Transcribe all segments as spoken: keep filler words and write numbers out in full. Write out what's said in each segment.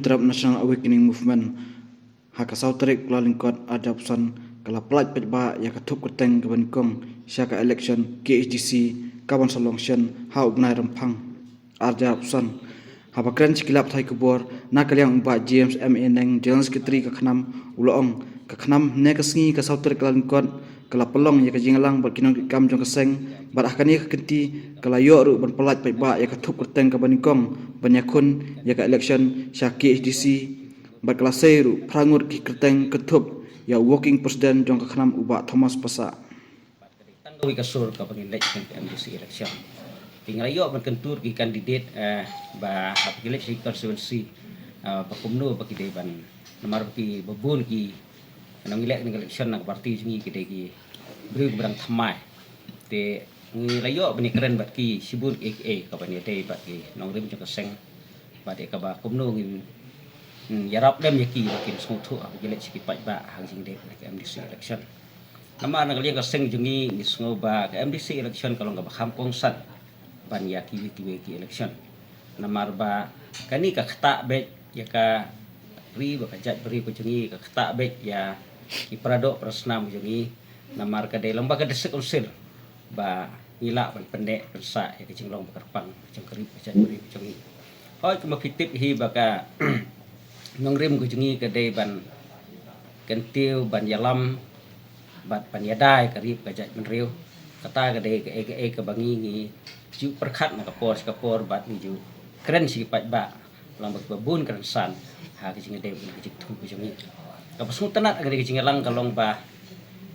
Trap National Awakening Movement ha ka saw tarik Kyllalyngkot arhajar arphew san ka la pyllait paidbah ïa ka thup kyrteng kaba nyngkong sha ka election K H A D C kaban sa long shen ha u bnai Rymphang arhajar arphew san. Haba kren sha ki lad pathai khubor na ka liang u Bah James M A Neng, General Secretary ka KHNAM, u la ong ka KHNAM hynne ka sngi ka saw tarik Kyllalyngkot ka la pynlong ïa ka jingïalang bad ki nongtrei kam jong ka seng, bad ha kane ka kynti ka la ïoh ruh ban pyllait paidbah ïa ka thup kyrteng kaba nyngkong ban ïakhun ïa ka election sha K H A D C, bad ka la sei ruh phra ngut ki kyrteng kynthup ïa u Working President jong ka KHNAM u Bah Thomas Passah. Tang kawei ka sur kaba ngin leit ha ka M D C election. Te ngi la ïoh ban kyntu ki candidate, eh, ba hap ki leit sha ki constituency, eh, ba kumno ba ki dei ban, namar ba kiba bun ki nongïaleh election na ka party jong ngi ki dei ki briew kiba dang thymmai. Te ngi la ïoh ban ïakren bad ki shibun kiei kiei kaba ïadei bad ki nongrim jong ka seng. Bad ïa kaba kumno ngin, hmm, ïarap lem ïa ki ba kin sngewthuh haba ki leit sha ki paidbah ha ka jingdep ïa ka M D C election. Namar na ka liang ka seng jong ngi ngi sngew ba ka M D C election ka long kaba kham kongsan ban ïa kiwei kiwei ki election. Namar ba kane ka ktah beit ïa ka ri bad ka jaitbynriew ka jong ngi, ka ktah beit ïa ki paradoh parasnam ka jong ngi. Namar ka dei long ba ka district council ba ngi lah ban pynneh pynsah ïa ka jinglong ba kyrpang jong ka ri bad ka jaitbynriew ka jong ngi. Hooid, kumba phi tip hi ba ka nongrim ka jong ngi ka dei ban kyntiew, ban ïalam bad ban ïada ïa ka ri bad ka jaitbynriew. Kata ka dei kaei kaei kaba ngi ngi ju pyrkhat na ka por sha ka por bad ngi ju kren sha ki paidbah. Long ba kiba bun kren san ha ka jingïadei bad ka jingthmu ka jong ngi. Kaba sngewtynnat ha ka dei ka jingïalang ka long ba,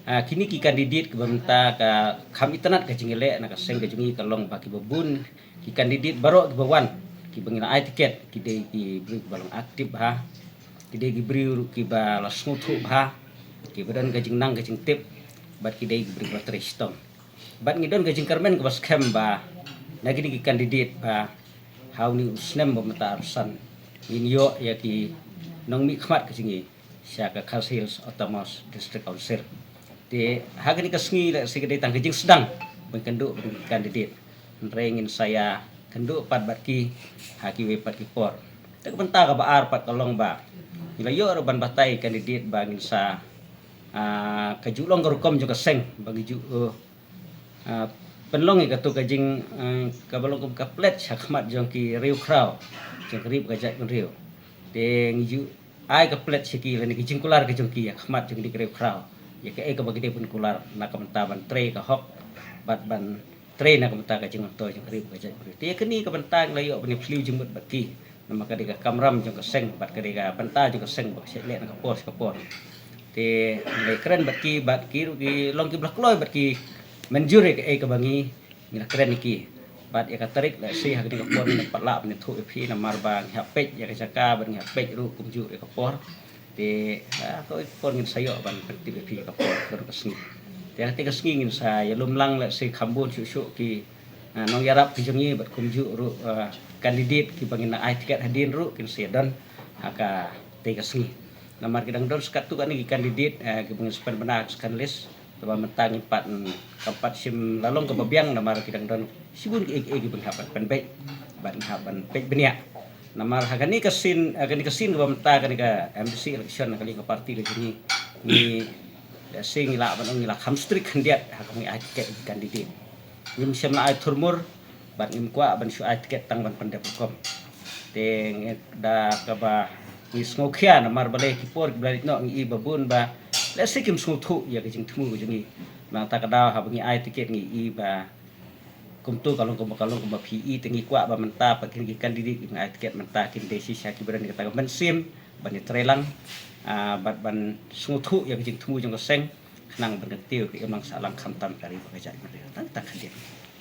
ah, kine ki candidate kiba mynta ka kham itynnat ka jingïaleh na ka seng ka jong ngi ka long ba kiba bun ki candidate baroh kiba wan kiba ngi la ai tiket ki dei ki briew kiba long active bha, ki dei ki briew ruh kiba la sngewthuh bha, kiba don ka jingnang ka jingtip, bad ki dei ki briew kiba trei shitom. Bad ngi don ka jingkyrmen kaba skhem ba na kine ki candidate ba ha une u snem ba mynta arphew san ngin ïoh ïa ki nongmihkhmat ka jong ngi sha ka Khasi Hills Autonomous District Council. Te ha kane ka sngi lehse ka dei tang ka jingsdang ban kynduh bad ki candidate. Hynrei ngin sa ïakynduh pat bad ki ha kiwei pat ki por. Te ka bynta kaba ar pat ka long ba ngi la ïoh ruh ban batai candidate ba ngin sa, ah, ka ju long ka rukom jong ka seng ba ngi ju, uh, ah, pynlong ïa kato ka jing, ah, kaba long kum ka pledge ha khmat jong ki riewkhraw jong ka ri bad ka jaitbynriew. Te ngi ju ai ka pledge sha ki lane ka jingkular ka jong ki ha khmat jong ki riewkhraw ïa kaei kaba ki dei ban kular na ka bynta ban trei ka hok bad ban trei na ka bynta ka jingmyntoi jong ka ri bad ka jaitbynriew. Te ïa kane ka bynta ngi la ïoh ban ïa phylliew jingmut bad ki. Namar ka dei ka kamram jong ka seng bad ka dei ka bynta jong ka seng ba ka shait leh na ka por sha ka por. Te ngi la kren bad ki, bad ki ruh ki long kiba la kloi bad ki mynjur ïa kaei kaba ngi, ngi la kren ïa ki. Bad ïa ka tarik lehse ha kane ka por ngin pat lah ban ïathuh ïa phi namar ba ngi hap peit ïa ka jaka bad ngi hap peit ruh kumjuh ïa ka por. Te, ah, ka por ngin sa ïoh ban pyntip ïa phi ka por ka sngi. Te ha kata ka sngi ngin sa ïalum lang lehse kham bun shuh shuh ki, ah, nongïarap ki jong ngi bad kumjuh ruh, ah, candidate kiba ngin ai tiket hadien ruh kin sa ïadon ha kata ka sngi. Namar ki dang don sa katto katne ki candidate, ah, kiba ngin sa pynbna ha ka second list. Te ba mynta ngim pat, mm, kam pat shim la long kaba biang namar ki dang don shibun kiei kiei kiba ngi hap ban pynbeit bad ngi hap ban peit bniah. Namar ha kane ka sien, ha kane ka sien kaba mynta kane ka M D C election na ka liang ka party ka jong ngi, ngi lehse ngi lah ban ong ngi la kham strict khyndiat ha kaba ngi ai tiket ïa ki candidate. Ngim shym la ai thurmur bad ngim kwah ban shu ai tiket tang ban pyndep rukom. Te ngi da kaba ngi sngewkhia namar balei ki por kiba la leit noh ngi i ba bun ba lehse kim sngewthuh ïa ka jingthmu ka jong ngi. Nangta ka daw haba ngi ai tiket ngi i ba kumto ka long kumba, ka long kumba phi i, te ngi kwah ba mynta pat kine ki candidate kiba ngi ai tiket mynta kin dei shisha kiba don ïa kata ka mynsiem ban ïatreilang, ah, bad ban sngewthuh ïa ka jingthmu jong ka seng khnang ban kyntiew ka imlang sahlang khamtam ka ri bad ka jaitbynriew. Tang kata khyndiat.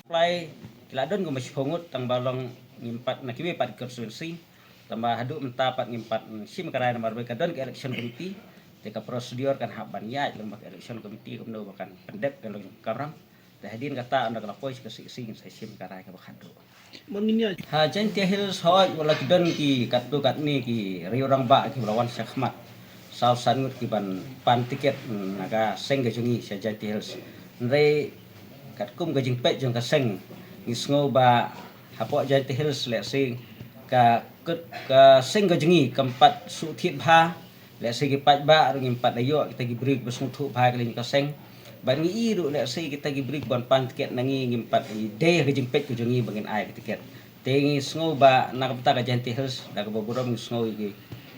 Apply ki la don kumba shiphew ngut tang ba long ngim pat na kiwei pat ki constituency. Tang ba haduh mynta pat ngim pat shim ka rai namar ba ka don ka election committee. Te ka procedure kan hap ban ïaid lang bad ka election committee kumno ba kan pyndep ka long kamram. Te hadien kata ynda ka la poi sha ka C C ngin sa shim ka rai kaba khatduh. Ha Jaintia Hills hooid, wat la ki don ki katto katne ki riew rangbah kiba la wan sha khmat. Saw san ngut ki ban pan tiket, mm, na ka seng ka jong ngi sha Jaintia Hills. Hynrei katkum ka jingpeit jong ka seng ngi sngew ba hapoh Jaintia Hills lehse ka Ka seng ka jong ngi kam pat shu thied bha. Lehse ki paidbah ruh ngim pat da ïoh kita ki briew ba sngewthuh bha ka liang ka seng. Bad ngi i ruh lehse kita ki briew ban pan tiket na ngi ngim pat i dei ha ka jingpeit ka jong ngi ba ngin ai ka tiket. Te ngi sngew ba na ka bynta ka Jaintia Hills da kaba burom ngi sngew ïa ki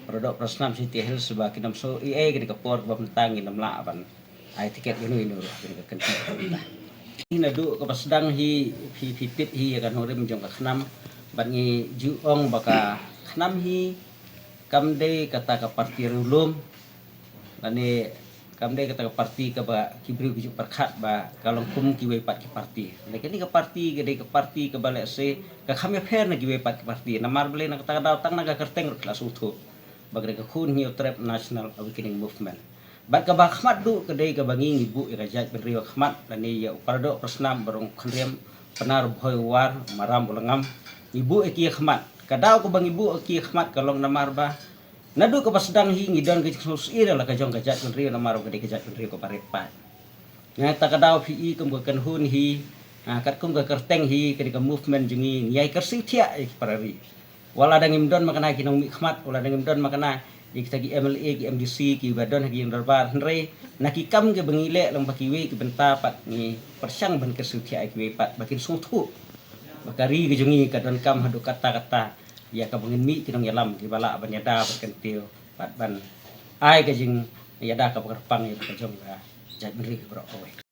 para doh para snam Jaintia Hills ba kin ym sngew ei ei kane ka por kaba mynta ngin ym lah ban ai tiket ïa uno uno ruh ha kane ka kynti ka bynta. Hi naduh kaba sdang hi phi phi tip hi ïa ka nongrim jong ka khnam. Bad ngi ju ong ba ka khnam hi kam dei kata ka parti riewlum. Lane kam dei kata ka parti kaba ki briew ki ju pyrkhat ba ka long kum kiwei pat ki parti. Lane kane ka parti ka dei ka parti kaba lehse ka kham ïapher na kiwei pat ki parti. Namar balei? Na kata ka daw tang na ka kyrteng ruh ki la sngewthuh ba ka dei ka Khun Hynñiewtrep National Awakening Movement. Bad kaba khmat duh ka dei kaba ngi ngi buh ïa ka jaitbynriew ha khmat, lane ïa u para doh para snam, u para rong u para rem, u Pnar u Bhoi u War, u Maram u Lyngngam. Ngi buh ïa ki ha khmat. Ka daw kaba ngi buh ïa ki ha khmat ka long namar ba naduh kaba sdang hi ngi don ka jingsngewsih ïa la ka jong ka jaitbynriew namar ba ka dei ka jaitbynriew kaba rit paid. Na kata ka daw phi i kum ka kynhun hi, ah, katkum ka kyrteng hi, ka dei ka movement jong ngi, ngi ïai kyrsiew thiah ïa ki para ri. Wat la dang ngim don ma kane ki nongmihkhmat, wat la dang ngim don ma kane ïa kita ki M L A, ki M D C kiba don ha ki ïing dorbar, hynrei na ki kam kiba ngi leh lyngba kiwei ki bynta pat ngi pyrshang ban kyrsiew thiah ïa kiwei pat ba kin sngewthuh ba ka ri ka jong ngi ka donkam haduh katta katta ïa kaba ngin mih ki nongïalam kiba lah ban ïada ban kyntiew bad ban ai ka jingïada kaba kyrpang ïa la ka jong ka jaitbynriew baroh kawei.